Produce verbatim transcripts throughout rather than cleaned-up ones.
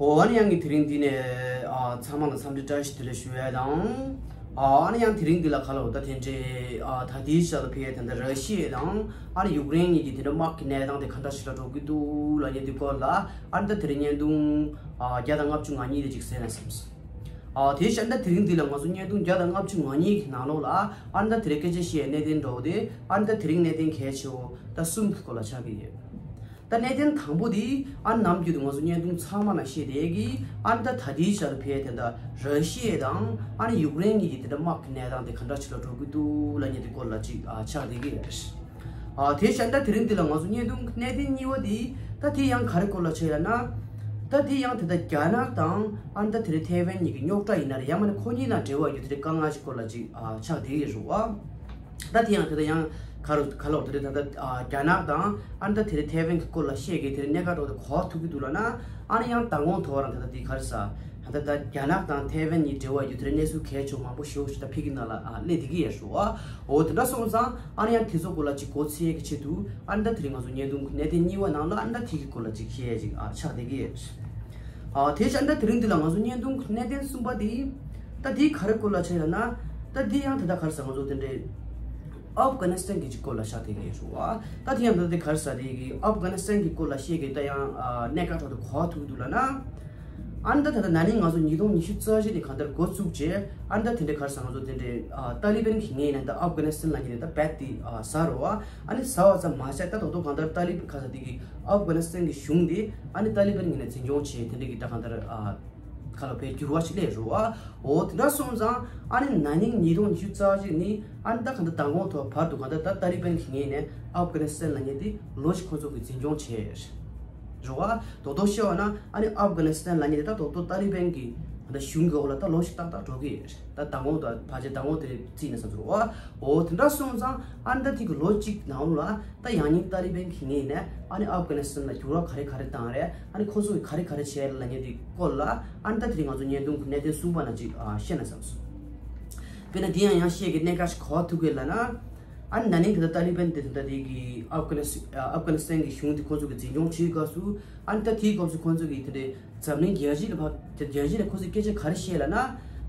ཨོ་ཨ་ནི་ཡང་གི་དེ་རིང་འདི་ནས་ཨ་ཚང་མ་ལ་འཚམས་འདྲི་བཀྲ་ཤིས་བདེ་ལེགས་ཞུ་ཡ་དང་། ཨ་ཨ་ནི་ཡང་དེ་རིང་འདི་ལ་ག་ལ་འོ་ད་དེ་འདྲའི་ཨ་ད་ལྟའི་ཆར་ལ་ཕེ་ཡ་དེ་འདྲ་ར་ཤི་ཡ་དང་ཨ་ནི་ཡུཀ་རེན་གཉིས་ཀྱི་དེ་འདྲ་དམག་གི་གནས་སྟངས་དེ་ག་འདྲ་ཞིག་ལ་འགྲོ་གི་འདུག་ལབ་མཁན་དེ་སྐོར་ལ་ཨ་ནི་ད་དེ་རིང་བརྙན་ཐུང་ཨ་བརྒྱ་དང་ལྔ་བཅུ་ང་གཉིས་དེ་ཅིག་གསན་ན་བསམས་སོང་། ཨ་དེ་བཞིན་ད་དེ་རིང་འདི་ལ་ང་ཚོ་བརྙན་ཐུང་བརྒྱ་དང་ལྔ་བཅུ་ང་གཉིས་ཀྱི་ནང་ལོགས་ལ་ཨ་ནི་ད་དེ་རིང་སྐད་ཆ་བཤད་ཡ་གནད་དོན་འདྲ་བོ་དེ་ཨ་ནི་ད་དེ་རིང་གནད་དོན་གལ་ཆེ་བོ་ད་གསུམ་གྱི་སྐོར་ལ་ཆགས་ཀྱི་ཡོད། ད་གནད་དོན་དང་པོ་དེ་ཨ་ནི་ནམ་རྒྱུན་དུ་ང་ཚོ་བརྙན་ཐུང་ཚང་མ་ནང་བཤད་བསྡད་ཀྱི་ཨ་ནི་ད་ད་ལྟའི་ཆར་ཕེ་དེ་འདྲ་ར་ཤི་ཡ་དང་ཨ་ནི་ཡུཀ་རེན་གཉིས་ཀྱི་དེ་འདྲ་དམག་གི་གནས་སྟངས་དེ་ག་འདྲ་ཞིག་ལ་འགྲོ་གི་འདུག་ལབ་མཁན་དེ་སྐོར་ལ་ཅིག་ཨ་ཆགས་བསྡད་ཀྱི་ཡོད། ཨ་དེ་བཞིན་ད་དེ་རིང་འདི་ལ་ང་ཚོ་བརྙན་ཐུང་གནད་དོན་གཉིས་པ་དེ་ད་དེ་ཡང་ག་རེ་སྐོར་ལ་ཆགས་ཡོད་ན། ད་དེ་ཡང་དེ་ད་རྒྱ་ནག་དང་ཨ་ནི་ད་དེ་རིང་ཐའེ་ཝན་གཉིས་ཀྱི་རྙོག་དྲ་ཡིན་ན་རེད་ཡང་མིན་ན་ཁོ་གཉིས་ནང་འབྲེལ་བ་ཡོད་དེ་རིང་དཀའ་ངལ་ཞིག་སྐོར་ལ་ཅིག་ཨ་ཆགས་བསྡད་ཀྱི་རེད་བ། ད་དེ་ཡང་དེ་ད་ཡང་ག་རུ་ག་ལོག་དེ་རེད་ད་ད་ཨ་རྒྱ་ནག་དང་ཨ་ནི་ད་དེ་རིང་ཐའེ་ཝན་གྱི་སྐོར་ལ་བཤད་གི་དེ་རིང་གནད་འགག་འགྲོ་དེ་གོ་ཐུབ་ཀྱི་འདུག་ལབ་ན། ཨ་ནི་ཡང་མདང་དགོང་ཐོག་རང་ད་ལྟ་འདི་ག་རེ་ཟ། ད་ལྟ་ད་རྒྱ་ནག་དང་ཐའེ་ཝན་གཉིས་འབྲེལ་བ་ཡོད་དེ་རིང་གནས་ཚུལ་གལ་ཆེ་བ་མང་པོ་ཞེ་པོ་ཞིག་ད་ཕི་གི་ནང་ལ་ཨ་སླེབས་བསྡད་ཀྱི་ཡོད་རེད་བ། འོ་དེ་འདྲ་སོང་ཙང་ཨ་ནི་ཡང་དེ་ཚོ་སྐོར་ལ་ཅིག་གོ་ཚེ་གི་ཆེད་དུ་ཨ་ནི་ད་དེ་རིང་ང་ཚོ་བརྙན་ཐུང་གི་གནད་དོན་གཉིས་པ་ནང་ལ་ཨ་ནི་ད་དེ་གི་སྐོར་ལ་ཅིག་བཤད་ཡ་ཅིག་ཨ་ཆགས་བསྡད་ཀྱི་ཡོད། ཨ་དེ་བཞིན་ད་དེ་རིང་འདི་ལ་ང་ཚོ་བརྙན་ཐུང་གི་གནད་དོན་གསུམ་པ་དེ་ད་དེ་ག་རེ་སྐོར་ལ་ཆགས་ཡོད་ན། ད་དེ་ཡང་ད་ལྟ་ག་རེ་ཟ་ང་ཚོ་དེ་འདྲའི་ཨབ་གྷ་ནི་སི་ཐན་གྱི་ཅིག་སྐོར་ལ་ཤར་དེ་གའི་རུ་བ། ད་དེ་ཡང་ད་དེ་ག་རེ་ཟ་དེ་གི་ཨབ་གྷ་ནི་སི་ཐན་གྱི་སྐོར་ལ་བཤད་གི་ད་ཡང་ཨ་གནད་འགག་ཐོག་ཏུ་གོ་ཐུག་འདུག་ལབ་ན། ཨ་ནི་ད་ད་ལྟ་ན་ནིང་ང་ཚོ་ཉིས་སྟོང་ཉི་ཤུ་རྩ་བཞི་ནས་གང་ལྟར་འགོ་བཙུགས་རྗེས་ཨ་ནི་ད་དེ་འདྲའི་ག་རེ་ཟ་ང་ཚོ་དེ་འདྲའི་ཨ་ཏཱ་ལི་བན་གྱི་ངོས་ནས་ད་ཨབ་གྷ་ནི་སི་ཐན་ལབ་མཁན་ནས་ད་རྦད་དེ་ཨ་ཟ་རུ་བ། ཨ་ནི་ཟ་བ་ཙམ་མ་ཟད་ད་དོ་དོ་གང་ལྟར་ཏཱ་ལི་བན་ག་རེ་ཟ་དེ་གི་ཨབ་གྷ་ནི་སི་ཐན་གྱི་གཞུང་དེ་ཨ་ནི་ཏཱ་ལི་བན་ངོས་ནས་འཛིན་སྐྱོང་བྱས་དེ་འདྲའི་གི་ད་གང་ལྟར་ཨ། ཁ་ལོ་བའི་འགྱུར་བ་ཞིག་སླེབས་རུ་བ། འོ་དེ་འདྲ་སོང་ཙང་ཨ་ནི་ན་ནིང་ཉིས་སྟོང་ཉི་ཤུ་རྩ་གཅིག་ནི་ཨ་ནི་ད་ག་འདྲ་མདང་དགོང་ཐོག་བར་དུ་ག་འདྲ་ད་ཏཱ་ལི་བན་གྱི་ངོས་ནས་ཨབ་གྷ་ནི་སི་ཐན་ལབ་མཁན་དེ་ལོ་ཞིག་ཁོ་ཚོ་གིས་འཛིན་སྐྱོང་བྱས་རུ་བ། རྡོག་རྡོག་བཤད་པ་ན་ཨ་ནི་ཨབ་གྷ་ནི་སི་ཐན་ལབ་མཁན་དེ་ད་རྡོག་རྡོག་ཏཱ་ལི་བན་གྱི་ག་འདྲ་གཞུང་གི་འོག་ལ་ད་ལོ་ཞིག་ཏག་ཏག་འགྲོ་གི་ཡོད་རེད། ད་མདང་དགོང་ད་ཕལ་ཆེར་མདང་དགོང་དེ་རེད་རྩིས་ན་བསམ་ཚུལ་རུ་བ། འོ་དེ་འདྲ་སོང་ཙང་ཨ་ནི་ད་དེ་གི་ལོ་གཅིག་ནང་ལ་ད་ཡང་སྙིང་ཏཱ་ལི་བན་གྱི་ངོས་ནས་ཨ་ནི་ཨབ་གྷ་ནི་སི་ཐན་ལ་འགྱུར་བ་ག་རེ་ག་རེ་བཏང་རེད། ཨ་ནི་ཁོ་ཚོ་གིས་ག་རེ་ག་རེ་བྱས་ལབ་མཁན་དེ་སྐོར་ལ་ཨ་ནི་ད་དེ་རིང་ང་ཚོ་བརྙན་ཐུང་གི་གནད་དོན་གསུམ་པ་ནང་ཅིག་ཨ་བཤད་ན་བསམ་སོང་། དཔེར་ན་དེ་ཡང་ཡང་བཤད་ཀྱི་གནད་འགག་ཞིག་གོ་ཐུབ་གི་ལབ་ན། ཨ་ནི་ན་ནིང་དེ་ད་ཏཱ་ལི་བན་དེ་ད་དེ་གི་ཨབ་གྷ་ནི་སི་ཨ་ཨབ་གྷ་ནི་སི་ཐན་གྱི་གཞུང་དེ་ཁོ་ཚོ་གིས་འཛིན་སྐྱོང་བྱེད་སྐབས་སུ་ཨ་ནི་ད་དེའི་སྐབས་སུ་ཁོ་ཚོ་གིས་དེ་འདྲའི་འཛམ་གླིང་རྒྱལ་སྤྱི་ལ་ཕ་རྒྱལ་སྤྱི་ལ་ཁོ་ཚོས་སྐད་ཆ་ག་རེ་བཤད་ལབ་ན།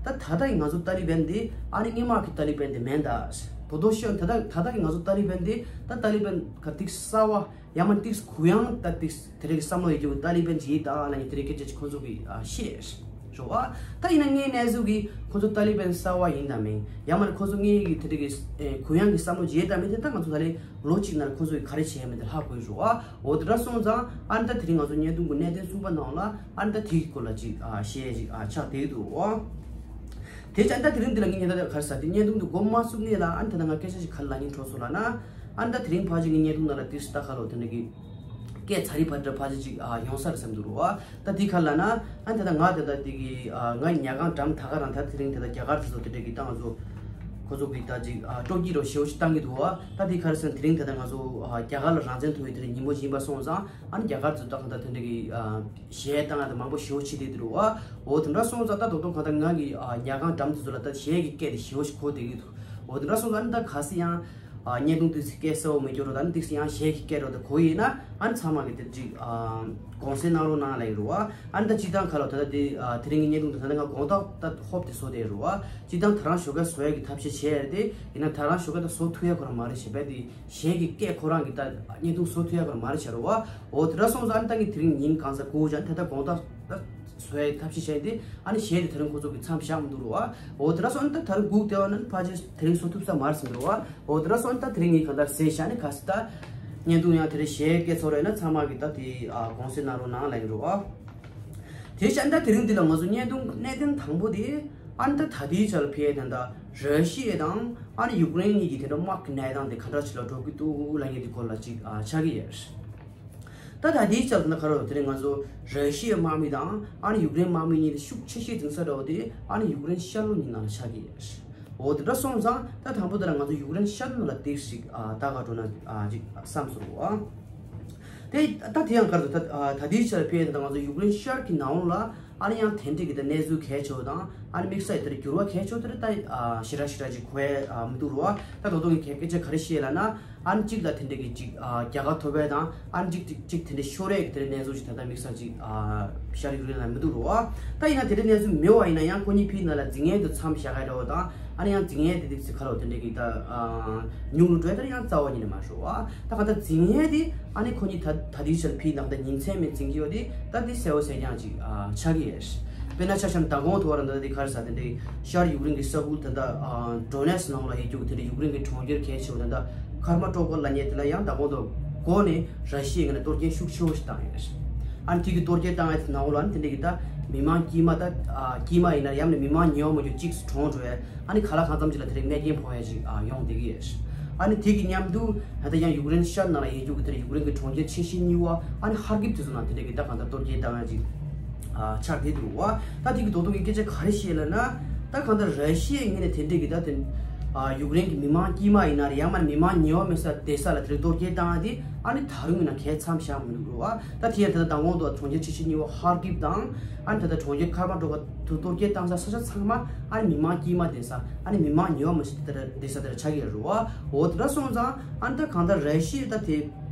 ད་ད་ལྟ་གི་ང་ཚོ་ཏཱ་ལི་བན་དེ་ཨ་ནི་སྔོན་མ་གི་ཏཱ་ལི་བན་དེ་མིན་ད། དོ་དོ་ཤོད་ད་ལྟ་ད་ལྟ་གི་ང་ཚོ་ཏཱ་ལི་བན་དེ་ད་ཏཱ་ལི་བན་ག་ཏིག་གསར་བ། ཡང་མིན་ཏིག་གུ་ཡངས་ད་ཏིག་དེ་རིང་གི་བསམ་བློ་ཡོད་རྒྱུ་ཏཱ་ལི་བན་ཅིག་ད་ལ་ནི་དེ་རིང་སྐད་ཆ་ཅིག་ཁོང་ཚོ་གིས་ཨ་བཤད་རོ་བ། ད་ཡིན་ན་ངའི་གནས་ཚུལ་གིས་ཁོང་ཚོ་ཏཱ་ལི་བན་གསར་བ་ཡིན་དང་མིན་ཡང་མིན་ཁོང་ཚོ་ངའི་གི་དེ་རིང་གི་གུ་ཡངས་ཀྱི་བསམ་བློ་བྱེད་དང་མིན་དེ་ད་ང་ཚོ་ད་ལན་ལོ་གཅིག་ནང་ལ་ཁོང་ཚོ་གིས་ག་རེ་བྱས་མིན་དེ་ཧ་གོ་ཡི་རོ་བ། འོ་དེ་འདྲ་སོང་ཙང་ཨ་ནི་ད་དེ་རིང་ང་ཚོ་བརྙན་ཐུང་གི་གནད་དོན་གསུམ་པ་ནང་ལ་ཨ་ནི་ད་དེ་གི་སྐོར་ལ་ཅིག་ཨ་བཤད་ཅིག་ཨ་ཆགས་བསྡད་འདུག་འོ། དེ་ཅང་ད་དེ་རིང་འདི་ལ་ངས་ཉེ་ད་ག་རེ་ཟ་དེ་བརྙན་ཐུང་འདི་འགོ་མ་བཙུགས་ངེས་ལ་ཨ་ནི་ད་ད་ང་སྐད་ཆ་ཞིག་ག་རེ་ལབ་སྙིང་བྲོ་སོང་ལབ་ན། ཨ་ནི་ད་དེ་རིང་ཕལ་ཆེར་ངའི་བརྙན་ཐུང་ནང་ལ་ཏིག་སི་ད་ག་ལོ་དེ་འདྲ་གི་སྐད་ཚ་རི་བ་འདྲ་ཕལ་ཆེར་ཅིག་ཨ་ཡོང་ས་རེད་བསམ་འདུག་རོ་ཨ། ད་དེ་ག་རེ་ལབ་ན་ཨ་ནི་ད་ད་ང་དེ་ད་དེ་གི་ཨ་ང་ཉལ་ཁང་འགྲམ་ད་ག་རང་ད་དེ་རིང་དེ་ད་རྒྱ་གར་དེ་ཚོ་དེ་འདྲ་གི་ད་ང་ཚོ་ཁོ་ཚོ་གི་ད་ཅིག་ཨ་སྤྲོ་སྐྱིད་རོ་ཞེ་པོ་ཅིག་བཏང་གི་འདུག་ཨ། ད་དེ་ག་རེ་ཟེར་ན་དེ་རིང་དེ་ད་ང་ཚོ་ཨ་རྒྱ་གར་ལ་རང་བཙན་ཐོབ་པའི་དེ་རིང་ཉིན་མོ་ཞིག་ཡིན་པ་སོང་ཙང་ཨ་ནི་རྒྱ་གར་དེ་ཚོ་ད་ག་ད་དེ་འདྲ་གི་ཨ་གཞས་བཏང་ཡ་དེ་མང་པོ་ཞེ་པོ་ཅིག་བྱེད་བསྡད་འདུག་རོ་ཨ། འོ་དེ་འདྲ་སོང་ཙང་ད་དོ་དོ་ག་ད་ང་གི་ཨ་ཉལ་ཁང་འགྲམ་དེ་ཚོ་ལ་ད་གཞས་ཀྱི་སྐད་དེ་ཞེ་པོ་ཅིག་གོ་བསྡད་ཀྱི་འདུག་འོ་དེ་འདྲ་སོང་ཙང་ཨ་ནི་ད་ག་སེ་ཡང་ཨ་བརྙན་ཐུང་དེ་ཚོ་སྐད་གསལ་པོ་མི་འགྱུར་རོ། ད་ནི་དེ་ཚོ་ཡང་གཞས་ཀྱི་སྐད་རོ་ད་གོ་ཡིན་ན་ཨ་ནི་ཚང་མ་གི་དེ་ཅིག་ཨ་དགོངས་སེལ་གནང་རོགས་གནང་ལབ་ཡིན་རོ་ཨ། ཨ་ནི་ད་སྤྱིར་བཏང་ག་ལོ་ད་ད་དེ་ཨ་དེ་རིང་གི་བརྙན་ཐུང་དེ་ད་ད་ང་དགོང་དག་ད་ཧོབ་སྟེ་བཟོ་བསྡད་རོ་ཨ། སྤྱིར་བཏང་ད་རང་ཞོགས་ཀས་བཟོ་ཡ་གི་ཐབས་ཤེས་བྱས་ཡ་རེད་དེ། ཡིན་ན་ད་རང་ཞོགས་ཀས་ད་བཟོ་ཐུབ་ཡ་ཁོ་རང་མ་རེད་ཞེས་པས་དེ། གཞས་ཀྱི་སྐད་ཁོ་རང་གི་ད་བརྙན་ཐུང་བཟོ་ཐུབ་ཡ་ཁོ་རང་མ་རེད་བྱ་རོ་བ། འོ་དེ་འདྲ་སོང་ཙང་ཨ་ནི་ད་ངས་དེ་རིང་ཉིན་གང་ཚ་སྒུག་བྱ་ཨ་ནི་ད་ལྟ་དགོང་དག་ད་བཟོ་ཡ་ཐབས་ཤེས་བྱས་ཏེ་ཨ་ནི་གཞས་དེ་དེ་རིང་ཁོ་ཚོ་གི་མཚམས་བཞག་མི་འདུག་རོ་བ། འོ་དེ་འདྲ་སོང་ཨ་ནི་ད་དེ་རིང་སྒུག་བསྡད་པ་ན་ཨ་ནི་ཕལ་ཆེར་དེ་རིང་བཟོ་ཐུབ་ས་མ་རེད་ཟེར་འདུག་རོ་བ། འོ་དེ་འདྲ་སོང་ཨ་ནི་ད་དེ་རིང་ངས་གང་ལྟར་ཟས་བཞག་ནས་ག་ཚོད་ད་བརྙན་ཐུང་ཡང་དེ་རིང་གཞས་སྐད་ཚོར་ཡོད་ན་ཚང་མ་གི་ད་དེ་ཨ་དགོངས་སེལ་གནང་རོགས་གནང་ལབ་ཡིན་རོ་བ། དེ་བཞིན་ད་དེ་རིང་འདི་ལ་ང་ཚོ་བརྙན་ཐུང་གནད་དོན་དང་པོ་དེ་ཨ་ནི་ད་ད་ལྟའི་ཆར་ལ་ཕེ་དེ་འདྲ་ར་ཤི་ཡ་དང་ཨ་ནི་ཡུཀ་རེན་གཉིས་ཀྱི་དེ་འདྲ་དམག་གི་གནས་སྟངས་དེ་ག་འདྲ་ཞིག་ལ་འགྲོ་གི་འདུག་ལབ་མཁན་དེ་སྐོར་ལ་ཅིག་ཨ་ཆགས་ཀྱི་ཡོད། ད་ད་ལྟའི་ཆར་ལ་ད་ག་རེ་དེ་རིང་ང་ཚོ་ར་ཤི་ཡའི་དམག་མི་དང་ཨ་ནི་ཡུཀ་རེན་དམག་མི་གཉིས་དེ་ཤུགས་ཆེ་ཤོས་འཛིང་ས་འདྲ་བོ་དེ་ཨ་ནི་ཡུཀ་རེན་ཤར་ལྷོ་གཉིས་ནང་ལ་ཆགས་ཀྱི་ཡོད། འོ་དེ་འདྲ་སོང་ཙང་ད་དང་པོ་དེ་ལ་ང་ཚོ་ཡུཀ་རེན་ཤར་ལྷོ་ལ་ཏོག་ཙམ་ཨ་ད་ག་འགྲོ་ན་ཨ་ཅིག་བསམ་སོང་རོ་ཨ། དེ་ད་དེ་ཡང་གར་དུ་ད་ད་ལྟའི་ཆར་ཕེ་ད་ང་ཚོ་ཡུཀ་རེན་ཤར་གྱི་ནང་ལ་ཨ་ནི་ཡང་དེ་འདྲས་ཀྱི་ད་གནས་ཚུལ་གལ་ཆེ་བ་དང་ཨ་ནི་དམིགས་བསལ་དེར་འགྱུར་བ་གལ་ཆེ་བ་དེར་ད་ཞེ་དྲག་ཞེ་དྲག་ཅིག་གོ་ཡ་མི་འདུག་རོ། ད་ད་དུང་གི་སྐད་ཆ་ག་རེ་བཤད་ལ་ན། ཨ་ནི་གཅིག་ལ་དེ་འདྲས་ཀྱི་གཅིག་རྒྱལ་ཁ་ཐོབ་པ་དང་ཨ་ནི་གཅིག་གཅིག་དེ་འདྲས་ཤོར་ཡས་ཀྱི་དེ་འདྲས་གནས་ཚུལ་ཅིག་ད་ལྟ་དམིགས་བསལ་ཅིག་ཤར་ཡུཀ་རེན་ལ་མི་འདུག་རོ། ད་ཡིན་ན་དེ་འདྲས་གནས་ཚུལ་མེད་པ་ཡིན་ན་ཡང་ཁོ་གཉིས་ཕི་ཡིན་ན་ལ་འཛིང་ཡས་དེ་མཚམས་བཞག་ག་རེད་བ་དང་ཨ་ནི་ཡང་འཛིང་ཡས་དེ་དེ་ཚིག་ཁ་ལོ་དེ་འདྲས་ཀྱི་ད་ཉུང་རུ་འགྲོ་ཡས་དེ་ཡང་རྩ་བ་ཉིད་ནས་མ་ཤོར་བ། ད་ག་ད་འཛིང་ཡས་དེ་ཨ་ནི་ཁོ་གཉིས་ད་ད་ལྟའི་ཆར་ཕི་ཡིན་ན་ད་ཉིན་མཚན་མེད་འཛིང་གི་ཡོད་དེ་ད་དེ་གསལ་བོ་གསལ་རྐྱང་ཅིག་ཆགས་ཀྱི་ཡོད། དཔེར་ན་ཆ་བཞག་ན་མདང་དགོང་ཐོག་ར་ད་དེ་ག་རེ་ཟ་དེ་འདྲས་ཤར་ཡུཀ་རེན་གྱི་ས་ཁུལ་ད་ད་ཌོ་ནེ་སི་ནང་ལ་ཡོད་རྒྱུ་དེ་འདྲས་ཡུཀ་རེན་གྱི་གྲོང་ཁྱེར་གལ་ཆེ་བ་ད་ད་ཁར་མ་ཀྲོ་ཀ་ལབ་མཁན་དེ་ལ་ཡང་མདང་དགོང་ཐོག་འགོ་ནས་ར་ཤི་ཡའི་ངོས་ནས་གཏོར་སྐྱོན་ཤུགས་ཆེ་བོ་ཞིག་བཏང་ཡོད། ཨ་ནི་དེ་གི་གཏོར་སྐྱོན་བཏང་ཡ་དེ་ནང་ལ་ཨ་ནི་དེ་འདྲ་གི་ད་མི་མང་དཀྱུས་མ་ད་ཨ་དཀྱུས་མ་ཡིན་ན་ཡང་ན་མི་མང་ཉེ་བ་མ་གྱུར་གཅིག་སུ་གྲོངས་འགྲོ་ཡ། ཨ་ནི་ག་ལ་གང་འཚམ་ཅིག་ལ་དེ་རིང་རྨས་སྐྱོན་ཕོག་ཡ་ཅིག་ཨ་ཡོང་བསྡད་ཀྱི་ཡོད། ཨ་ནི་དེ་གི་མཉམ་དུ་ད་ལྟ་ཡང་ཡུཀ་རེན་ཤར་ནང་ལ་ཡོད་རྒྱུ་གི་དེ་ཡུཀ་རེན་གི་གྲོང་ཁྱེར་ཆེ་ཤོས་གཉིས་པ་ཨ་ནི་ཧར་ཀིབ་དེ་ཚོ་ནང་དེ་འདྲ་གི་ད་གང་ལྟར་གཏོར་སྐྱོན་བཏང་ཡ་ཅིག་ཨ་ཆགས་བསྡད་འདུག་བ། ད་དེ་གི་རྡོག་རྡོག་གི་སྐད་ཆ་ག་རེ་བཤད་ལབ་ན། ད་གང་ལྟར་ར་ཤི་ཡའི་ངོས་ནས་དེ་འདྲ་གི་ད་དེ་ཨ་ཡུཀ་རེན་གི་མི་མང་དཀྱུས་མ་ཡིན་ན་རེད་ཡང་མ་མི་མང་ཉེ་བ་མེད་ས་བསྡད་ས་ལ་དེ་རིང་གཏོར་སྐྱོན་བཏང་ཡ་དེ་ཨ་ནི་ད་རུང་ཡིན་ན་གས་མཚམས་བཞག་མི་འདུག་བ། ད་དེ་ཡང་ད་ལྟ་མདང་དགོང་དུ་གྲོང་ཁྱེར་ཆེ་ཤོས་གཉིས་པ་ཧར་ཀིབ་དང་ཨ་ནི་ད་ལྟ་གྲོང་ཁྱེར་ཁར་མ་ཀྲོ་ཀ་དུ་གཏོར་སྐྱོན་བཏང་ས་ས་ཆ་ཚང་མ་ཨ་ནི་མི་མང་དཀྱུས་མ་བསྡད་ས་ཨ་ནི་མི་མང་ཉེ་བ་མ་ཞིག་དེ་ལྟར་བསྡད་ས་དེ་ལ་ཆགས་ཀྱི་རེད་བ། འོ་དེ་འདྲ་སོང་ཙང་ཨ་ནི་ད་གང་ལྟར་ར་ཤི་ཡ་ད་དེ་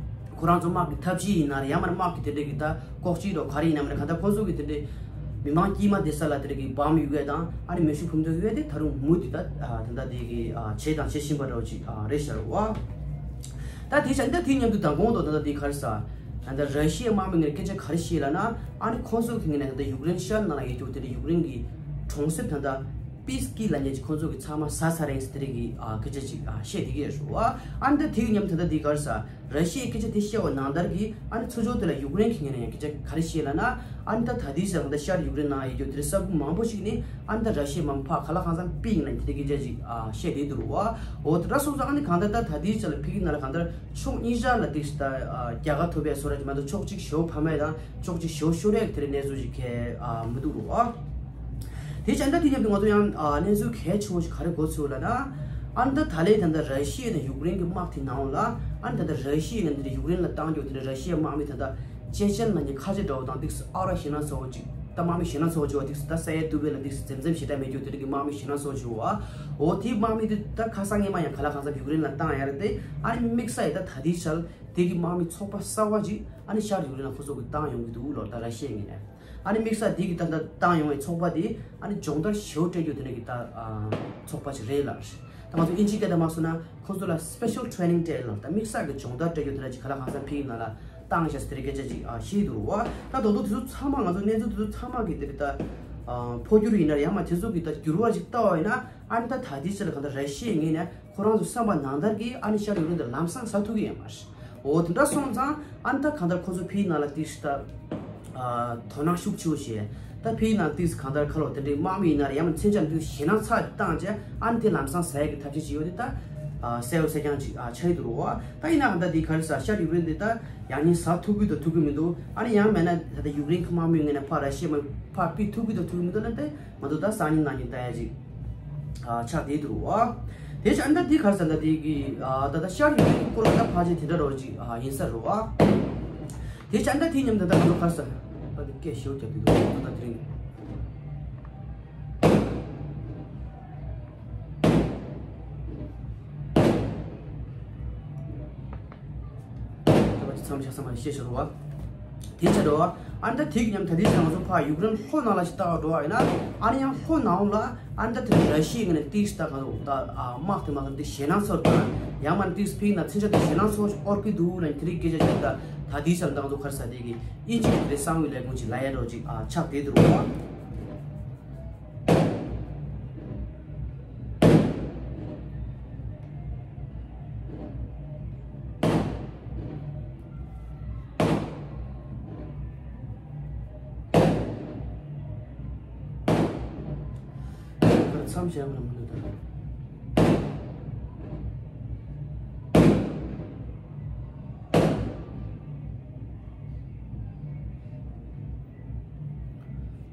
ཁོ་རང་ཚོ་དམག་གི་འཐབ་ཇུས་ཡིན་ན་རེད་ཡང་མ་རེད་དམག་གི་དེ་འདྲ་གི་ད་ལྐོག་ཇུས་རོ་ག་རེ་ཡིན་ནམ་རེད་གང་ལྟར་ཁོ་ཚོ་གི་དེ་འདྲ་མི་མང་དཀྱུས་མ་བསྡད་ས་ལ་དེ་འདྲ་གི་བམ་གཡུག་ཡས་དང་ཨ་ནི་མེ་ཤུགས་འཕུར་མདའ་གཡུག་ཡས་དེ་ད་རུང་མུ་མཐུད་ད་དེ་འདྲ་དེ་གི་བྱས་དང་བྱེད་བཞིན་པ་འདྲ་བོ་ཅིག་རེད་ཤག་རེད་བ། ད་དེ་བྱས་ད་དེ་མཉམ་དུ་མདང་དགོང་དུ་ད་ལྟ་དེ་ག་རེ་ཟ། ད་ལྟ་ར་ཤི་ཡའི་དམག་མི་ངོས་སྐད་ཆ་ག་རེ་བཤད་ལབ་ན། ཨ་ནི་ཁོང་ཚོ་གི་ངོས་ནས་ད་ལྟ་ཡུཀ་རེན་ཤར་ནང་ལ་ཡོད་རྒྱུ་དེ་འདྲ་ཡུཀ་རེན་གི་གྲོང་གསེབ་ད་ལྟ་པིས་ཀི་ལབ་མཁན་ཅིག་ཁོང་ཚོ་གི་ཚང་མ་ཟ་ཚར་རེད་ཟེར་དེ་རིགས་ཀྱི་ཨ་སྐད་ཆ་ཅིག་ཨ་བཤད་བསྡད་ཀྱི་ཡོད་རེད་བ། ཨ་ནི་ད་དེ་གི་མཉམ་ད་ལྟ་དེ་ག་རེ་ཟ། ར་ཤི་ཡའི་སྐད་ཆ་དེ་བཤད་པ་ནང་ལྟར་གྱི་ཨ་ནི་ཚུར་ཕྱོགས་དེ་ལ་ཡུཀ་རེན་གི་ངོས་ནས་ཡང་སྐད་ཆ་ག་རེ་བཤད་ལབ་ན། ཨ་ནི་ད་ད་ལྟའི་ཆར་ད་ལྟ་ཤར་ཡུཀ་རེན་ནང་ཡོད་རྒྱུ་དེ་རིགས་ས་ཁུལ་མང་པོ་ཞིག་ནི་ཨ་ནི་ད་ར་ཤི་ཡའི་དམག་མི་ཕར་ག་ལ་གང་འཚམ་ཕུད་ཡིན་ལབ་དེ་རིགས་སྐད་ཆ་ཅིག་ཨ་བཤད་བསྡད་འདུག་རེད་བ། འོ་དེ་འདྲ་སོང་ཙང་ཨ་ནི་གང་ལྟར་ད་ད་ལྟའི་ཆར་ལ་ཕ་གི་ནང་ལ་གང་ལྟར་ཕྱོགས་གཉིས་ཆར་ལ་ཏིག་ཙམ་ད་རྒྱལ་ཁ་ཐོབ་པའི་བཟོ་འདྲ་ཅིག་མ་གཏོགས་ཕྱོགས་གཅིག་ཞེ་པོ་ཕམ་ཡས་དང་ཕྱོགས་གཅིག་ཞེ་པོ་ཤོར་ཡས་དེ་རིགས་གནས་ཚུལ་ཅིག་གང་ཡང་མི་འདུག་རེད་བ། དེ་བྱས་ད་དེ་མཉམ་དུ་ང་ཚོ་ཡང་ཨ་གནས་ཚུལ་གལ་ཆེ་བོ་ཞིག་ག་རེ་གོ་ཚུལ་ལབ་ན། ཨ་ནི་ད་ད་ལན་ད་ལྟ་ར་ཤི་ཡ་དང་ཡུཀ་རེན་གྱི་དམག་དེ་ནང་ལ་ཨ་ནི་ད་ལྟ་ར་ཤི་ཡ་ནས་ད་ལྟ་ཡུཀ་རེན་ལ་བཏང་རྒྱུ་དེ་འདྲ་ར་ཤི་ཡའི་དམག་མི་ད་ལྟ་ཅེ་ཅན་ལབ་མཁན་ཁ་ཆེ་འདྲ་བོ་དང་ཏིག་ཙམ་ཨ་ར་ཞེད་སྣང་ཚ་བོ་ཅིག་ད་དམག་མི་ཞེད་སྣང་ཚ་བོ་ཅིག་བ་ཏིག་ཙམ་ད་ས་ཡ་དུ་བེ་ལ་ཏིག་ཙམ་འཛེམ་འཛེམ་ཞེ་དྲག་མེད་རྒྱུ་དེ་འདྲ་གི་དམག་མི་ཞེད་སྣང་ཚ་བོ་ཅིག་བ། འོ་དེའི་དམག་མི་དེ་ད་ཁ་སང་སྔོན་མ་ཡང་ག་ལ་གང་འཚམ་ཡུཀ་རེན་ལ་བཏང་ཡ་རེད་དེ། ཨ་ནི་དམིགས་བསལ་ཡ་ད་ད་ལྟའི་ཆར་དེ་གི་དམག་མི་ཚོགས་པ་གསར་བ་ཅིག་ཨ་ནི་ཤར་ཡུཀ་རེན་ལ་ཁོ་ཚོ་གི་བཏང་ཡོང་གི་འདུག་ལོ། ད་ར་ཤི་ཡའི་ངོས་ནས། ཨ་ནི་དམིགས་བསལ་འདི་གི་ད་ལྟ་བཏང་ཡོང་བའི་ཚོགས་པ་འདི་ཨ་ནི་སྦྱོང་བརྡར་ཞེ་པོ་སྤྲད་རྒྱུ་དེ་འདྲ་གི་ད་ཨ་ཚོགས་པ་ཞིག་རེད་ལ། ད་ང་ཚོ་དབྱིན་ཇིའི་སྐད་དང་མ་སོང་ན་ཁོ་ཚོ་ལ་སི་པེ་ཤལ་ཊེ་རེ་ནིང་སྤྲད་ལ་ད་དམིགས་བསལ་གི་སྦྱོང་བརྡར་སྤྲད་རྒྱུ་དེ་འདྲ་ཅིག་ག་ལ་གང་འཚམ་ཕ་གི་ནང་ལ་བཏང་བཞག་ཟེར་དེ་འདྲ་སྐད་ཆ་ཅིག་ཨ་བཤད་འདུག་རེད་བ། ད་རྡོག་རྡོག་དེ་ཚོ་ཚང་མ་ང་ཚོ་གནས་ཚུལ་དེ་ཚོ་ཚང་མ་གི་དེ་གི་ད་ཨ་འཕོ་འགྱུར་ཡིན་ན་རེད་ཡང་མ་དེ་ཚོ་གི་ད་འགྱུར་བ་ཅིག་ལྟ་བ་ཡིན་ན། ཨ་ནི་ད་ད་ལྟའི་ཆར་ལ་གང་ལྟར་ར་ཤི་ཡའི་ངོས་ནས་ཁོ་རང་ཚོ་བསམ་པ་ནང་ལྟར་གྱི་ཨ་ནི་ཤར་ཡུཀ་རེན་དེ་ལམ་སང་ཟ་ཐུབ་ཀྱི་ཡོད་མ་རེད། འོ་དེ་འདྲ་སོང་ཙང་ཨ་ནི་ད་གང་ལྟར་ཁོ་ཚོ་ཕ་གི་ནང་ལ་ཏིག་ཙམ་ད་ཨ་དོ་སྣང་ཤུགས་ཆེ་བོ་བྱས། ད་ཕ་གི་ནང་ཏིག་ཙམ་གང་ལྟར་ཁ་ལོ་དེ་འདྲའི་དམག་མི་ཡིན་ན་རེད་ཡང་མིན་མཚོན་ཆ་ཏིག་ཙམ་ཞེད་སྣང་ཚ་བཏང་བྱས་ཨ་ནི་དེ་ལམ་སང་ཟ་ཡག་གི་ཐབས་ཤེས་ཅིག་ཡོད་དེ་ད་ཨ་གསལ་པོ་གསལ་རྐྱང་ཅིག་ཨ་ཆགས་ཀྱི་འདུག་རེད་བ། ད་ཡིན་ན་གང་ལྟར་དེ་ག་རེ་ཟ་ཤར་ཡུཀ་རེན་དེ་ད་ཡང་སྙིང་ཟ་ཐུབ་ཀྱི་དང་ཐུབ་ཀྱི་མི་འདུག་ཨ་ནི་ཡང་མེད་ན་ད་ལྟ་ཡུཀ་རེན་གྱི་དམག་མིའི་ངོས་ནས་ཕར་ར་ཤི་ཡའི་དམག་མི་ཕར་ཕུད་ཐུབ་ཀྱི་དང་ཐུབ་ཀྱི་མི་འདུག་ན་དེ། ང་ཚོ་ད་སང་ཉིན་གནངས་ཉིན་ལྟ་ཡ་ཅིག་ཨ་ཆགས་བསྡད་འདུག་བ། དེ་བྱས་ཨ་ནི་ད་དེ་ག་རེ་ཟ་ད་དེ་གི་ཨ་ད་ད་ཤར་ཡུཀ་རེན་སྐོར་ལ་ད་ཕལ་ཆེར་དེ་འདྲ་རོ་ཅིག་ཨ་ཡིན་ས་རོ་བ། དེ་བྱས་ཨ་ནི་ད་དེ་མཉམ་ད་ད་ང་ཚོ་ག་རེ་ཟ་ད་དེ་སྐད་ཞེ་པོ་རྒྱབ་བསྡད་འདུག་ད་དེ་རིང་ད་བ་ཅི་མཚམས་བཞག་ས་མ་ཤེས་ཤོར་བ། དེ་ཆ་འགྲོ་བ། ཨ་ནི་ད་དེ་གི་མཉམ་ད་དེ་ཚོ་ང་ཚོ་ཕར་ཡུཀ་རེན་ལྷོ་ནང་ལ་ཞིག་ལྟ་བ་འགྲོ་བ་ཡིན་ན། ཨ་ནི་ཡང་ལྷོ་ནང་ལ་ཨ་ནི་ད་དེ་ར་ཤི་ཡའི་ངོས་ནས་ཏིག་ཙམ་ད་ག་ཚོད་ད་ཨ་དམག་དེ་མ་གཏོགས་དེ་ཞེད་སྣང་ཚོར་དང་ཡང་མ་ནི་ཏིག་ཙམ་ཕ་གི་ན་མཚོན་ཆ་དེ་ཞེད་སྣང་ཚོར་ཞིག་ཨོར་གི་འདུག་ལ་དེ་རིགས་སྐད་ཆ་ཅིག་ད་ད་དེ་ཚོ་ད་ང་ཚོ་ག་རེ་ཟ་དེ་གི་དབྱིན་ཇི་གི་དེ་གསང་བའི་ལས་ཁུངས་ཅིག་ལབ་ཡ་འགྲོ་ཅིག་ཨ་ཆགས་བསྡད་འདུག་རོ། མཚམས་བཞག་པ་ལ་མི་འདུག་ད།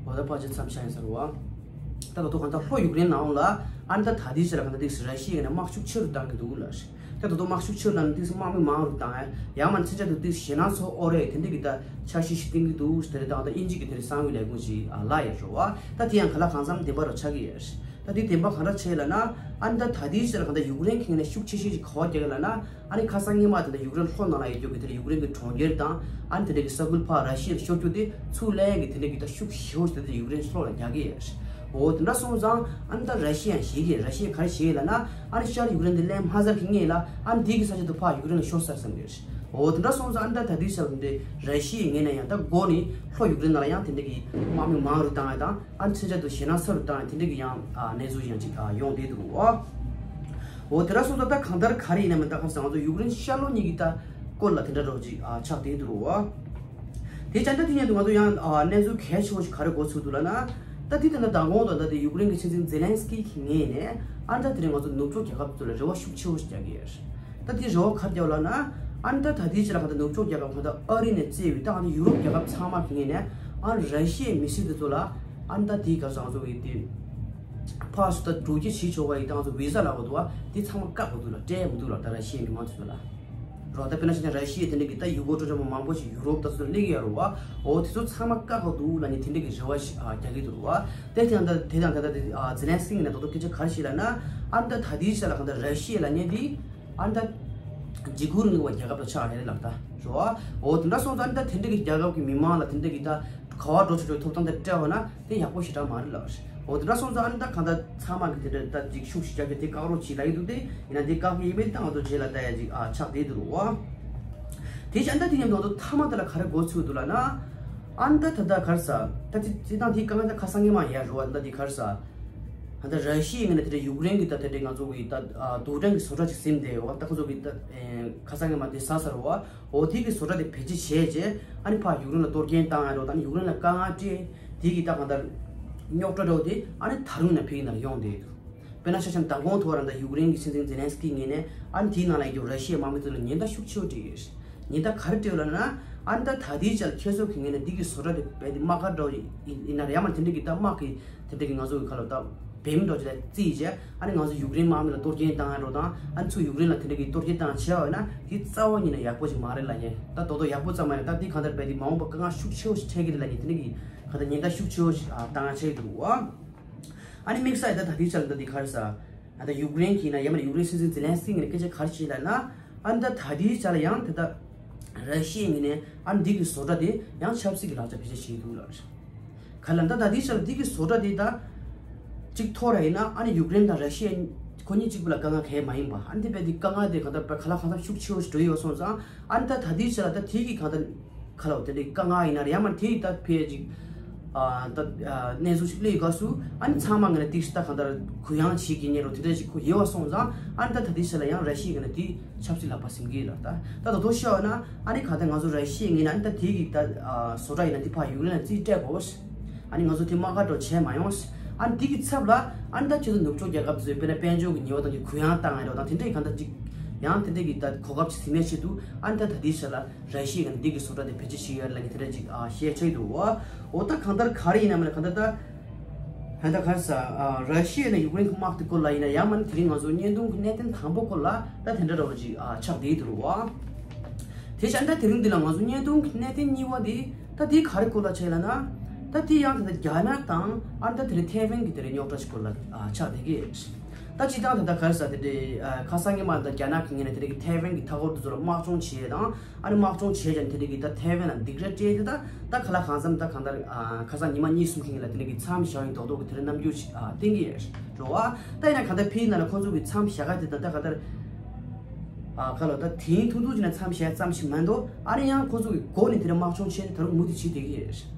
འོ་ད་ཕལ་ཆེར་མཚམས་བཞག་ཡིན་ས་རེད་བ། ད་ད་དུང་གང་ལྟར་ལྷོ་ཡུཀ་རེན་ནང་ལ་ཨ་ནི་ད་ད་ལྟའི་ཆར་གང་ལྟར་ཏིག་ཙམ་ར་ཤི་ཡའི་ནས་དམག་ཤུགས་ཆེ་རུ་བཏང་གི་འདུག་ལ། ད་དུང་དམག་ཤུགས་ཆེ་ལ་ནི་དེ་དམག་མི་མང་རུ་བཏང་ཡ། ཡང་མ་ཚན་ཆ་དུ་དེ་ཞེད་སྣང་ཚོ་ཨོ་རེད། དེ་འདྲ་གི་ད་འཆར་གཞི་ཞིག་བཏིང་གི་འདུག་དེ་རེད། ད་ད་དབྱིན་ཇི་གི་དེ་རེད་གསང་བའི་ལས་ཁུངས་ཞིག་ལ་ཡ་རོ་བ། ད་དེ་ཡང་ག་ལ་གང་འཚམ་བདེན་པ་རུ་ཆགས་ཀྱི་ཡོད། ད་དེ་བདེན་པ་གང་འདྲ་ཆེ་ལ་ན། ཨ་ནི་ད་ད་དེའི་ཆ་ལ་གང་ད་ཡུཀ་རེན་གྱི་ངོས་ནས་ཤུགས་ཆེ་ཤོས་ཞིག་ག་བ་རྒྱག་གི་ལ་ན། ཨ་ནི་ཁ་སང་སྔོན་མ་དེ་འདྲ་ཡུཀ་རེན་ལྷོ་ནང་ལ་ཡོད་རྒྱུ་གི་དེ་འདྲ་ཡུཀ་རེན་གྱི་གྲོང་ཁྱེར་དང་། ཨ་ནི་དེ་འདྲ་གི་ས་ཁུལ་ཕར་ར་ཤི་ཡར་ཤོར་རྒྱུ་དེ་ཚུར་ལེན་གྱི་དེ་འདྲ་གི་ད་ཤུགས་ཞེ་པོ་ཞིག་དེ་འདྲ་ཡུཀ་རེན་ལྷོ་ལ་རྒྱག་གི་ཡོད། འོ་དེ་འདྲ་སོང་ཙང་ཨ་ནི་ད་ར་ཤི་ཡ་ཡང་ཞེད་ཀྱི་རེད། ར་ཤི་ཡ་ག་རེ་ཞེད་ལ་ན། ཨ་ནི་ཤར་ཡུཀ་རེན་དེ་ལེན་མ་ཚར་གི་སྔོན་ལ་ཨ་ནི་དེ་གི་ས་ཆ་དུ་ཕར་ཡུཀ་རེན་ལ་ཤོར་ཚར་བསམ་གི་རེད། འོ་དེ་འདྲ་སོང་ཙང་ཨ་ནི་ད་ད་དེའི་ཆ་ལ་དེ་འདྲ་ར་ཤི་ཡའི་ངོས་ནས་ཡང་ད་འགོ་ནས་ལྷོ་ཡུཀ་རེན་ནང་ལ་ཡང་དེ་འདྲ་གི་དམག་མི་མང་རུ་བཏང་ཡ་དང་། ཨ་ནི་ཚན་ཆ་དུ་ཞེད་སྣང་ཚ་རུ་བཏང་ཡ་དེ་འདྲ་གི་ཡང་ཨ་གནས་ཚུལ་ཡང་ཅིག་ཨ་ཡོང་བསྡད་འདུག་བ། འོ་དེ་འདྲ་སོང་ཙང་ད་གང་ལྟར་ག་རེ་ཡིན་ན་མིན་ད་ཁ་སང་ང་ཚོ་ཡུཀ་རེན་ཤར་ལྷོ་གཉིས་ཀྱི་ད་སྐོར་ལ་དེ་འདྲ་རོ་ཅིག་ཨ་ཆགས་བསྡད་འདུག་བ། དེ་བྱས་ད་དེ་ཉིད་དུ་ང་ཚོ་ཡང་ཨ་གནས་ཚུལ་གལ་ཆེ་བོ་ཞིག་ག་རེ་གོ་ཚུལ་འདུག་ལ་ན། ད་དེ་ད་ལྟ་མདང་དགོང་དང་ད་དེ་ཡུཀ་རེན་གྱི་སྲིད་འཛིན་ཛེ་ལན་སི་ཀི་གི་ངོས་ནས་ཨ་ནི་ད་དེ་རིང་ང་ཚོ་ནུབ་ཕྱོགས་རྒྱལ་ཁབ་ཚོ་ལ་རེ་བ་ཤུགས་ཆེ་བོ་ཞིག་རྒྱག་གི་ཡོད། ད་དེ་རེ་བ་ག་རེ་རྒྱག་ལ་ན། ཨ་ནི་ད་ད་དེའི་ཆ་ལ་གང་ལྟར་ནུབ་ཕྱོགས་རྒྱལ་ཁབ་གང་ལྟར་ཨ་རི་ནས་བརྩིས་པའི་ད་གང་ལྟར་ཡུ་རོབ་རྒྱལ་ཁབ་ཚང་མ་གི་ངོས་ནས་ཨ་ར་ཤི་ཡའི་མི་སེར་དེ་ཚོ་ལ་ཨ་ནི་ད་དེའི་སྐབས་སུ་ང་ཚོ་གི་དེ་ཕར་ཚུར་ད་འགྲོ་སྐྱོད་བྱེད་ཆོག་པ་ཡི་ད་ང་ཚོ་བི་ཟ་ལབ་དགོས་འདུག་བ། དེ་ཚང་མ་བཀག་དགོས་འདུག་ལ། སྤྲད་མི་འདུག་ལ། ད་ར་ཤི་ཡའི་མི་མང་ཚོ་ལ། རོ་ད་དཔེར་ན་ཆ་བཞག་ན་ར་ཤི་ཡའི་དེ་འདྲ་གི་ད་ཡུལ་སྐོར་སྤྲོ་འཆམ་མང་པོ་ཞིག་ཡུ་རོབ་ད་ཚོ་སླེབས་ཀྱི་ཡོད་རེད་བ། འོ་དེ་ཚོ་ཚང་མ་བཀག་དགོས་འདུག་ལབ་ནས་དེ་འདྲ་གི་རེ་བ་ཞིག་ཨ་རྒྱག་གི་འདུག་རེད་བ། དེ་དེ་ཡང་ད་དེ་དང་ད་ལྟ་དེ་ཨ་ཛེ་ལན་སི་ཀི་ནས་ད་དུང་སྐད་ཆ་ག་རེ་བཤད་ལབ་ན། ཨ་ནི་ད་ད་ལྟའི་ཆ་ལ་གང་ལྟར་ར་ཤི་ཡ་ལབ་མཁན་དེ་ཨ་ནི་ད་འཇིགས་སྐུལ་རིང་ལུགས་པ་རྒྱལ་ཁབ་ལ་ཆགས་རེད་ལབ་ད་རེད་བ། འོ་དེ་འདྲ་སོང་ཙང་ཨ་ནི་ད་དེ་འདྲ་གི་རྒྱལ་ཁབ་ཀྱི་མི་མང་ལ་དེ་འདྲ་གི་ད་ག་བ་འགྲོ་ཆོག་ཆོག་ཐོབ་ཐང་དེ་སྤྲད་པ་ན་དེ་ཡག་པོ་ཞེ་དྲག་མ་རེད་ལབ་རེད། འོ་དེ་འདྲ་སོང་ཙང་ཨ་ནི་ད་གང་ལྟར་ཚང་མ་གི་དེ་འདྲ་ད་ཅིག་ཤུགས་ཤིག་རྒྱག་རྒྱུ་དེ་བཀག་རོགས་བྱེད་ལབ་ཀྱི་འདུག་སྟེ། ཡིན་ན་དེ་བཀག་གི་ཡིན་མིན་ད་ང་ཚོ་རྗེས་ལ་ལྟ་ཡ་ཅིག་ཨ་ཆགས་བསྡད་འདུག་རེད་བ། དེ་བཞིན་ད་དེ་མཉམ་དུ་ང་ཚོ་མཐའ་མ་དེ་ལ་ག་རེ་གོ་ཚུལ་འདུག་ལབ་ན། ཨ་ནི་ད་ད་ད་ག་རེ་ཟ། ད་དེ་དེ་དང་དེའི་དཀའ་ངལ་ད་ཁ་སང་ཉི་མ་ཡ་རུ་བ་ད་དེ་ག་རེ་ཟ། ད་ད་ར་ཤི་ཡའི་ངོས་ནས་དེ་འདྲ་ཡུཀ་རེན་གྱི་ད་དེ་འདྲའི་ང་ཚོ་གི་ད་ཨ་རྡུལ་ཕྲན་གྱི་བཟོ་གྲྭ་ཅིག་ཟིན་བསྡད་ཡོད་བ། ད་ཁོ་ཚོ་གི་ད་ཨེ་ཁ་སང་ཉི་མ་དེ་ཟ་ས་རུ་བ། འོ་དེ་གི་བཟོ་གྲྭ་དེ་བེད་སྤྱོད་བྱས་རྗེས་ཨ་ནི་ཕར་ཡུཀ་རེན་ལ་གཏོར་སྐྱོན་བཏང་ཡ་རོ། ད་ཨ་ནི་ཡུཀ་རེན་ལ་དཀའ་ངལ་སྤྲད། དེ་གི་ད་གང་ལྟར་རྙོག་དྲ་འདྲ་བོ་དེ་ཨ་ནི་ད་རུང་ནས་ཕ་གི་ནང་ཡོང་བསྡད་འདུག་དཔེར་ན་ཆ་བཞག་ན་མདང་དགོང་ཐོག་རང་ད་ཡུཀ་རེན་གྱི་སྲིད་འཛིན་ཛེ་ལན་སི་ཀི་ངོས་ནས་ཨ་ནི་དེའི་ནང་ལ་ཡོད་རྒྱུ་ར་ཤི་ཡའི་དམག་མི་ཚོ་ལ་ཉེན་བརྡ་ཤུགས་ཆེ་བོ་སྤྲད་ཡོད། ཉེན་བརྡ་ག་རེ་སྤྲད་ཡོད་ལབ་ན། ཨ་ནི་ད་ད་ལྟའི་ཆར་ཁྱེད་ཚོ་གི་ངོས་ནས་འདི་གི་བཟོ་གྲྭ་དེ་རྦད་དེ་དམག་སྒར་འདྲ་བོ་ཡིན་ཡིན་ན་རེད། ཡང་མ་དེ་འདྲ་གི་ད་དམག་གི་དེ་འདྲ་གི་ང་ཚོ་གི་ཁ་ལོ་ད་བེམ་འདྲ་བོ་ཅིག་ལ་བརྩིས་བྱས་ཨ་ནི་ང་ཚོ་ཡུཀ་རེན་དམག་མི་ལ་གཏོར་སྐྱོན་བཏང་ཡ་འདྲ་བོ་དང་། ཨ་ནི་ཚུར་ཡུཀ་རེན་ལ་དེ་འདྲ་གི་གཏོར་སྐྱོན་བཏང་བྱས་པ་ཡིན་ན་དེ་རྩ་བ་ཉིད་ནས་ཡག་པོ་ཅིག་མ་རེད་ལབ་མཁན། ད་དོ་དོ་ཡག་པོ་ཙམ་མ་ཡིན་ད་དེ་གང་ལྟར་རྦད་དེ་མ་འོངས་པ་དཀའ་ངལ་ཤུགས་ཆེ་བོ་ཞིག་འཕྲད་ཀྱི་རེད་ལབ་མཁན་དེ་འདྲ་གི་གང་ལྟར་ཉེན་བརྡ་ཤུགས་ཆེ་བོ་ཞིག་ཨ་བཏང་ཡ་ཆགས་ཀྱི་འདུག་བ། ཨ་ནི་དམིགས་བསལ་ད་ད་ལྟའི་ཆར་ད་འདི་ག་རེ་ཟ། ཨ་ད་ཡུཀ་རེན་གྱི་ན་ཡང་མིན་ན་ཡུཀ་རེན་སྲིད་འཛིན་ཛེ་ལན་སི་ཀི་ངོས་ནས་སྐད་ཆ་ག་རེ་བཤད་ལབ་ན། ཨ་ནི་ད་ད་ལྟའི་ཆར་ལ་ཡང་དེ་ད་ར་ཤི་ཡའི་ངོས་ནས་ཨ་ནི་འདི་གི་བཟོ་གྲྭ་དེ་ཡང་ཆབ་སྲིད་ཀྱི་ལག་ཆ་བེད་སྤྱོད་བྱེད་ཀྱི་འདུག་ལབ་རེད། ག་ལ་ད་ད་ལྟའི་ཆར་ལ་འདི་གི་བཟོ་གྲྭ་དེ་ད་གཅིག་འཐོར་ར་ཡིན་ན་ཨ་ནི་ཡུཀ་རེན་དང་ར་ཤི་ཡ་ཁོ་གཉིས་གཅིག་པུ་ལ་དཀའ་ངལ་གང་ཡང་མ་ཡིན་པ། ཨ་ནི་དེ་བས་དེ་དཀའ་ངལ་དེ་གང་ལྟར་ག་ལ་གང་འཚམ་ཤུགས་ཆེ་བོ་ཞིག་འགྲོ་ཡི་ཡོད་སོང་ཙང་། ཨ་ནི་ད་ད་ལྟའི་ཆར་ལ་ད་དེ་གི་གང་ལྟར་ཁ་ལོ་དེ་འདྲའི་དཀའ་ངལ་ཡིན་ན་རེད། ཡང་མ་དེ་ཡི་ད་ཕལ་ཅིག་ཨ་ད་ཨ་གནས་ཚུལ་ཞིག་སླེབས་ཡོད་སྐབས་སུ་ཨ་ནི་ཚང་མ་ངོས་ནས་ཏིག་ཙམ་ད་གང་ལྟར་གུ་ཡངས་བྱེད་ཀྱི་ཉེ་རུ་དེ་འདྲ་ཞིག་ཁོ་ཡོད་པ་སོང་ཙང་། ཨ་ནི་ད་ད་ལྟའི་ཆར་ལ་ཡང་ར་ཤི་ཡའི་ངོས་ནས་དེ་ཆབ་སྲིད་ལག་པ་ཟིན་གྱི་ཡོད་ལ། ད་ད་དོ་དོ་ཤོད་ན་ཨ་ནི་གང་ལྟར་ང་ཚོ་ར་ཤི་ཡའི་ངོས་ནས་ཨ་ནི་ད་དེ་གི་ད་ཨ་བཟོ་གྲྭ་ཡིན་ན་དེ་ཕར་ཡུཀ་རེན་ལ་རྩིས་སྤྲད་དགོས། ཨ་ནི་ང་ཚོ་དེ་དམག་སྒར་འདྲ་བྱས་མ་ཡོང་། ཨ་ནི་དེ་གི་ཚབ་ལ་ཨ་ནི་ད་ཁྱེད་ཚོ་ནུབ་ཕྱོགས་རྒྱལ་ཁབ་ཚོས་དཔེར་ན་དཔལ་འབྱོར་གྱི་ཉེས་པ་དང་གི་གུ་ཡངས་བཏང་ཡ་འདྲ་དང་དེ་འདྲ་ཡི་གང་ལྟར་ཅིག་ཡང་དེ་འདྲ་གི་ད་གོ་སྐབས་ཅིག་ཟིན་མེད་ཆེད་དུ་ཨ་ནི་ད་ད་ལྟའི་ཆར་ལ་ར་ཤི་ཡའི་ངོས་ནས་འདི་གི་བཟོ་གྲྭ་དེ་བེད་སྤྱོད་བྱེད་ཡོད་ལབ་མཁན་དེ་འདྲ་ཅིག་ཨ་བཤད་ཆོག་གི་འདུག་བ། འོ་ད་གང་ལྟར་ག་རེ་ཡིན་ན་མིན་ན་གང་ལྟར་ད་ཧན་ད་ག་རེ་ཟ། ཨ་ར་ཤི་ཡ་ནས་ཡུཀ་རེན་གྱི་དམག་དེ་སྐོར་ལ་ཡིན་ན་ཡང་མིན་དེ་རིང་ང་ཚོ་བརྙན་ཐུང་གི་གནད་དོན་དང་པོ་སྐོར་ལ་ད་དེ་འདྲ་འདྲ་བོ་ཅིག་ཨ་ཆགས་བསྡད་འདུག་བ། དེ་བཞིན་ད་དེ་རིང་འདི་ལ་ང་ཚོ་བརྙན་ཐུང་གི་གནད་དོན་གཉིས་པ་དེ་ད་དེ་ག་རེ་སྐོར་ལ་ཆགས་ལབ་ན། ད་དེ་ཡང་ད་ལྟ་རྒྱ་ནག་དང་ཨ་ནི་ད་དེ་རིང་ཐའེ་ཝན་གྱི་དེ་རིང་རྙོག་དྲ་ཞིག་སྐོར་ལ་ཨ་ཆགས་བསྡད་ཀྱི་ཡོད། ད་སྤྱིར་བཏང་ད་ལྟ་ག་རེ་ཟ་དེ་འདྲའི་ཨ་ཁ་སང་ཉི་མ་ད་རྒྱ་ནག་གི་ངོས་ནས་དེ་འདྲའི་གི་ཐའེ་ཝན་གྱི་མཐའ་འཁོར་དེ་ཚོ་ལ་དམག་སྦྱོང་བྱས་དང་། ཨ་ནི་དམག་སྦྱོང་བྱས་ཀྱང་དེ་འདྲའི་གི་ད་ཐའེ་ཝན་ལ་སྡིགས་ར་སྤྲད་དེ་ད་ད་ག་ལ་གང་འཚམ་ད་གང་ལྟར་ཨ་ཁ་སང་ཉི་མ་གཉིས་གསུམ་གྱི་རིང་ལ་དེ་འདྲའི་གི་མཚམས་བཞག་ཡིན་མདོག་མདོག་གི་དེ་འདྲའི་རྣམ་འགྱུར་ཞིག་ཨ་བསྟན་གྱི་ཡོད་རེད་བ། ད་ཡིན་ན་གང་ལྟར་ཕ་གི་ནང་ལ་ཁོང་ཚོ་གི་མཚམས་བཞག་ག་དེ་ད་ད་གང་ལྟར་ཨ་ག་ལ་ད་དེ་ཐུང་ཐུང་ཅིག་ན་མཚམས་བཞག་ཙམ་ཞིག་མ་གཏོགས། ཨ་ནི་ཡང་ཁོང་ཚོ་གི་འགོ་ནས་དེ་འདྲའི་དམག་སྦྱོང་བྱས་ནས་ད་རུང་མུ་མཐུད་བྱེད་བསྡད་ཀྱི་ཡོད་རེད།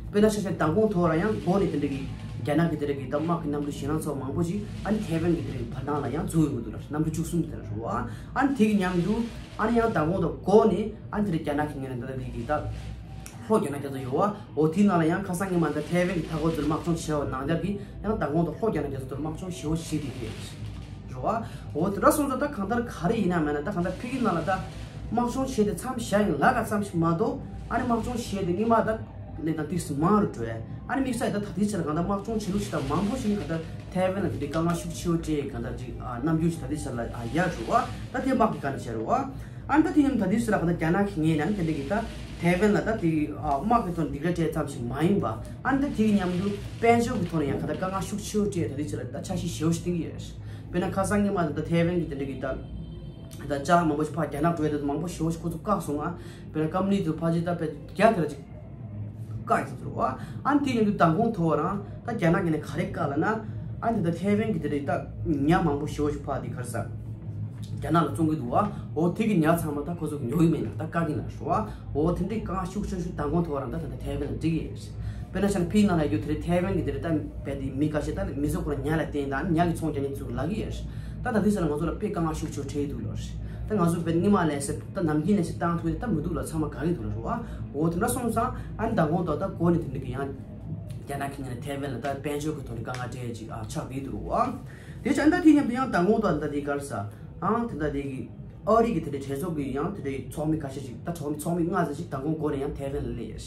དཔེར་ན་ཆ་བཞག་མདང་དགོང་ཐོག་ལ་ཡང་འགོ་ནས་དེ་འདྲ་གི་རྒྱ་ནག་གི་དེ་འདྲ་གི་ད་དམག་གི་གནམ་གྲུ་ཞེད་སྣང་ཚ་བོ་མང་པོ་ཞིག་ཨ་ནི་ཐའེ་ཝན་གི་དེ་འདྲ་གི་བར་སྣང་ལ་ཡང་འཛུལ་ཡོང་གི་འདུག་ལ། གནམ་གྲུ་བཅུ་གསུམ་དེ་འདྲ་རེད་བ། ཨ་ནི་དེ་གི་མཉམ་དུ་ཨ་ནི་ཡང་མདང་དགོང་དང་འགོ་ནས་ཨ་ནི་དེ་འདྲ་རྒྱ་ནག་གི་ངོས་ནས་ད་ལྟ་དེ་གི་ད་ལྷོ་རྒྱ་ནག་རྒྱ་མཚོ་ཡོད་བ། འོ་དེའི་ནང་ལ་ཡང་ཁ་སང་ཉི་མ་ད་ཐའེ་ཝན་གི་མཐའ་འཁོར་ཚོ་ལ་དམག་སྦྱོང་བྱས་པ་ནང་རྒྱ་གི་ཡང་མདང་དགོང་དང་ལྷོ་རྒྱ་ནག་རྒྱ་མཚོ་དེ་ལ་དམག་སྦྱོང་ཞེ་པོ་བྱེད་བསྡད་ཀྱི་ཡོད་རེད་བ། འོ་དེ་འདྲ་སོང་ཙང་ད་གང་ལྟར་ག་རེ་ཡིན་ན་མེད་ན་ད་གང་ལྟར་ཕ་གི་ནང་ལ་ད་དམག་སྦྱོང་བྱས་ཏེ་མཚམས་བཞག་ཡིན་ལབ་ག་ཙམ་ཞིག་མ་གཏོགས། ཨ་ནི་དམག་སྦྱོང་བྱས་ཏེ་སྔོན་མ་ད་ གནས་སྟངས་ཏོག་ཙམ་མང་རུ་འགྲོ་ཡ། ཨ་ནི་དམིགས་བསལ་ད་ད་ལྟའི་ཆར་གང་ལྟར་དམག་སྦྱོང་བྱེད་ལུགས་ཞིག་དང་མང་པོ་ཞིག་གང་ལྟར་ཐའེ་ཝན་ལ་དེ་འདྲའི་དཀའ་ངལ་ཤུགས་ཆེ་བོ་སྤྲད་གང་ལྟར་ཅིག་ཨ་རྣམ་འགྱུར་ཞིག་ད་ལྟའི་ཆར་ལ་ཨ་ཡར་འགྲོ་བ། ད་དེ་དམག་གི་སྒང་ནས་བྱས་རུ་བ། ཨ་ནི་ད་དེ་མཉམ་ད་ལྟའི་ཆར་ལ་གང་ལྟར་རྒྱ་ནག་གི་ངོས་ནས་ཨ་ནི་དེ་འདྲ་གི་ད་ཐའེ་ཝན་ལ་ད་དེ་ཨ་དམག་གི་ཐོག་ནས་སྡིགས་ར་སྤྲད་ཙམ་ཞིག་མ་ཡིན་པ། ཨ་ནི་ད་དེ་གི་མཉམ་དུ་དཔལ་འབྱོར་གི་ཐོག་ནས་ཡང་གང་ལྟར་དཀའ་ངལ་ཤུགས་ཆེ་བོ་སྤྲད་ད་ལྟའི་ཆར་ལ་ད་འཆར་གཞི་ཞེ་བོ་ཞིག་བཏིང་གི་ཡོད། དཔེར་ན་ཁ་སང་ཉི་མ་ད་ད་ཐའེ་ཝན་གི་དེ་འདྲ་གི་ད་ད་ཅ་ལག་མང་པོ་ཞིག་ཕར་རྒྱ་ནག་འགྲོ་ཡ་དེ་མང་པོ་ཞེ་བོ་ཞིག་ཁོ་ཚོ་བཀག་སོང་ང་། དཔེར་ན་ཀམ་ནི་དུ་ཕ་ཇི་ད་དཔེ་རྒྱ་དེ་ར་ཅིག་བཀག་ཡིན་ཟེར་བ། ཨ་ནི་དེ་ཡིན་དུས་མདང་དགོང་ཐོག་རང་ད་རྒྱ་ནག་གི་ནས་ག་རེ་བཀག་ལ་ན། ཨ་ནི་ད་ཐའེ་ཝན་གི་དེ་རེད་ད་ཉ་མང་པོ་ཞེ་བོ་ཞིག་ཕར་དེ་ག་རེ་ཟ། རྒྱ་ནག་ལ་བཙོང་གི་འདུག་བ། འོ་དེ་གི་ཉ་ཚང་མ་ད་ཁོ་ཚོ་ཉོ་གི་མེད་ན་ད་བཀག་གི་ན་ཞུ་བ། འོ་དེ་འདྲའི་དཀའ་ངལ་ཤུགས་ཆེན་ཞིག་མདང་དགོང་ཐོག་རང་ད་ད་ཐའེ་ཝན་ལ་འགྲིག་གི་ཡོད། དཔེར་ན་ཆ་ཕིའི་ནང་ལ་ཡོད་དེ་རེད་ཐའེ་ཝན་གི་དེ་རེད་ད་བས་དེ་མི་ཁ་ཤས་ད་མི་ཚོ་ཁོ་རང་ཉ་ལ་བརྟེན་ད་ཉ་གི་ཚོང་རྒྱག་ནི་ཚུགས་ལབ་གི་ཡོད། ད་ད་དེ་ཚོ་ལ་ང་ཚོ་ལ་དཔེ་དཀའ་ངལ་ཤུགས་ཆེ་འཕྲད་འདུག་ལོ། ད་ང་ཚོ་དཔེ་སྔོན་མ་ལས་སེ་ད་ནམ་རྒྱུན་ལས་སེ་བཏང་ཐུབ་ཡོད་ད་མི་འདུག་ལ་ཚང་མ་དགའ་གི་འདུག་ལ་རོ་བ། འོ་དེ་འདྲ་སོང་ཙང་ཨ་ནི་མདང་དགོང་ཐོག་ད་གོ་ནི་དེ་འདྲ་གི་ཡང་རྒྱ་ནག་གི་ངོས་ནས་ཐའེ་ཝན་ལ་ད་དཔལ་འབྱོར་གི་ཐོག་ནས་དཀའ་ངལ་འཕྲད་ཅིག་ཨ་ཆགས་བསྡད་འདུག་རོ་བ། དེ་ཆ་ད་དེ་མཉམ་དུ་ཡང་མདང་དགོང་ཐོག་ད་དེ་གར་ས་ཨང་དེ་ད་དེ་གི་ཨ་རི་གི་དེ་འདྲའི་གྲོས་ཚོགས་ཀྱི་ཡང་དེ་འདྲའི་ཚོགས་མི་ཁ་ཤས་ཅིག་ད་ཚོགས་མི་ཚོགས་མི་ལྔ་ཙམ་ཅིག་མདང་དགོང་གོ་ནས་ཡང་ཐའེ་ཝན་ལ་སླེབས་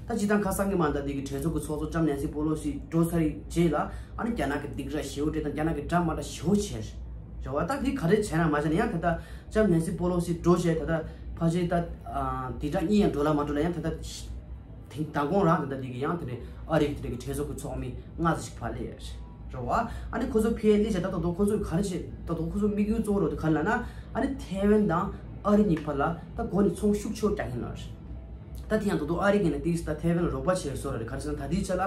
ཡོད། ད་སྤྱིར་བཏང་ཁ་སང་གི་མ་ད་དེ་གི་གྲོས་ཚོགས་ཀྱི་ཚོགས་གཙོ་ལྕམ་ནེན་སི་པོ་ལོ་སི་འགྲོ་ཚར་རྗེས་ལ་ཨ་ནི་རྒྱ་ནག་གི་སྡིགས་ར་ཞེ་བོ་སྤྲད་དང་རྒྱ་ནག་གི་དགྲ་དམག་དགྲ་ཞེ་བོ་བྱས་རེད་བ། ད་དེ་ག་རེ་བྱས་ན་མ་བྱས་ན་ཡང་ད་ལྟ་ལྕམ་ནེན་སི་པོ་ལོ་སི་འགྲོ་བྱས་ད་ལྟ་ཕལ་ཆེར་ད་སྡིགས་ར་གཉིས་ཡང་འགྲོ་ལ་མ་འགྲོ་ལ་ཡང་ད་ལྟ་དེང་མདང་དགོང་རང་ད་ལྟ་འདི་གི་ཡང་དེ་འདྲའི་ཨ་རི་གི་དེ་འདྲ་གི་གྲོས་ཚོགས་ཀྱི་ཚོགས་མི་ལྔ་ཙམ་ཞིག་ཕར་སླེབས་རེད་བ། ཨ་ནི་ཁོ་ཚོ་ཕར་སླེབས་བྱས་ད་ད་དུང་ཁོ་ཚོས་ག་རེ་བྱེད་ད་དུང་ཁོ་ཚོ་དམིགས་ཡུལ་གཙོ་བོ་རུ་དེ་ག་རེ་ལབ་ན། ཨ་ནི་ཐའེ་ཝན་དང་ཨ་རི་གཉིས་བར་ལ་ད་འགོ་ནས་ཚོང་ཤུགས་ཆེ་བོ་རྒྱག་གིན་ལ་རེད། ད་དེ་ཡང་ད་དུང་ཨ་རི་གི་ནས་དེ་ད་ཐའེ་ཝན་ལ་རོགས་པ་བྱེད་བཟོ་ར་རེད། ག་རེ་ཟེར་ན་ད་དེའི་ཆ་ལ་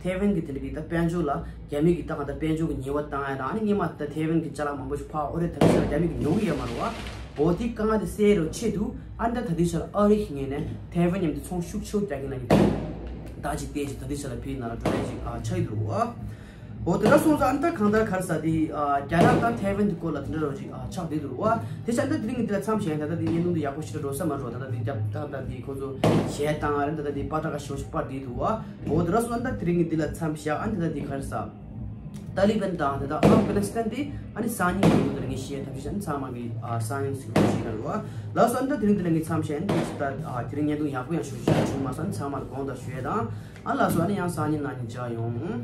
ཐའེ་ཝན་གི་དེ་འདྲ་གི་ད་དཔལ་འབྱོར་ལ་རྒྱ་མི་གི་ད་ག་ད་དཔལ་འབྱོར་གི་ཉེས་པ་བཏང་ཡ་དང་ཨ་ནི་སྔོན་མ་ད་ཐའེ་ཝན་གི་ཅ་ལག་མང་པོ་ཞིག་ཕར་ཨོ་རེད་ད་དེ་ཆ་ལ་རྒྱ་མི་གི་ཉོ་གི་ཡོད་མ་རེད་བ། འོ་དེ་དཀའ་ངལ་དེ་སེལ་རོགས་ཆེད་དུ་ཨ་ནི་ད་ད་དེ་ཆ་ལ་ཨ་རི་གི་ངོས་ནས་ཐའེ་ཝན་མཉམ་དུ་ཚོང་ཤུགས་ཆེ་བོ་རྒྱག་གི་ན་གི་ད་ཅིག་བལྟས་ཅིག་ད་དེ་ཆ་ལ་ཕིའི་ནང་ལ་འགྲོ་ཡ་ཅིག་ཨ་ཆགས་ཡོད་རེད་བ། འོ་དེ་འདྲ་སོང་ཙང་ཨ་ནི་ད་གང་ལྟར་ག་རེ་ཟ་དེ་ཨ་རྒྱ་ནག་དང་ཐའེ་ཝན་དེ་སྐོར་ལ་དེ་འདྲ་རོ་ཅིག་ཨ་ཆགས་བསྡད་འདུག་རེད་བ། དེ་ཆ་ཨ་ནི་ད་དེ་རིང་གི་འདི་ལ་མཚམས་བཞག་ད་ལྟ་དེ་བརྙན་ཐུང་དེ་ཡག་པོ་ཞེ་དྲག་འགྲོ་ས་མ་རེད་བ། ད་ལྟ་དེ་རྒྱབ་ད་ལྟ་དེ་ཁོ་ཚོ་གཞས་བཏང་ཨ་རེད་ད་ལྟ་དེ་པ་ཏྲ་ཀ་ཞོ་ཞིག་པར་བསྡད་འདུག་བ། འོ་དེ་འདྲ་སོང་ཨ་ནི་ད་དེ་རིང་གི་འདི་ལ་མཚམས་བཞག་ཨ་ནི་ད་ལྟ་དེ་ག་རེ་ཟ། ཏཱ་ལི་བན་དང་དེ་དག་ཨབ་གྷ་ནི་སི་ཐན་དེ་ཨ་ནི་སང་ཉིན་གྱི་ལོ་དེར་ངས་བཤད་ཐབས་ཤེས་བྱས་ནས་ཚང་མ་གི་ཨ་སང་ཉིན་ཟིག་ལོ་ཞིག་ལ་རུ་བ། ལགས་སོ་ཨ་ནི་ད་དེ་རིང་འདི་ལ་ངས་མཚམས་བཞག་ཨ་ནི་ད་དེ་རིང་བརྙན་ཐུང་ཡག་པོ་ཡང་ཞུ་ཞུ་བྱུང་མ་སོང་ཨ་ནི་ཚང་མ་ལ་དགོངས་དག་ཞུ་ཡས་དང་ཨ་ལགས་སོ་ཨ་ནི་ཡང་སང་ཉིན་གནངས་ཉིན་མཇལ་ཡོང་།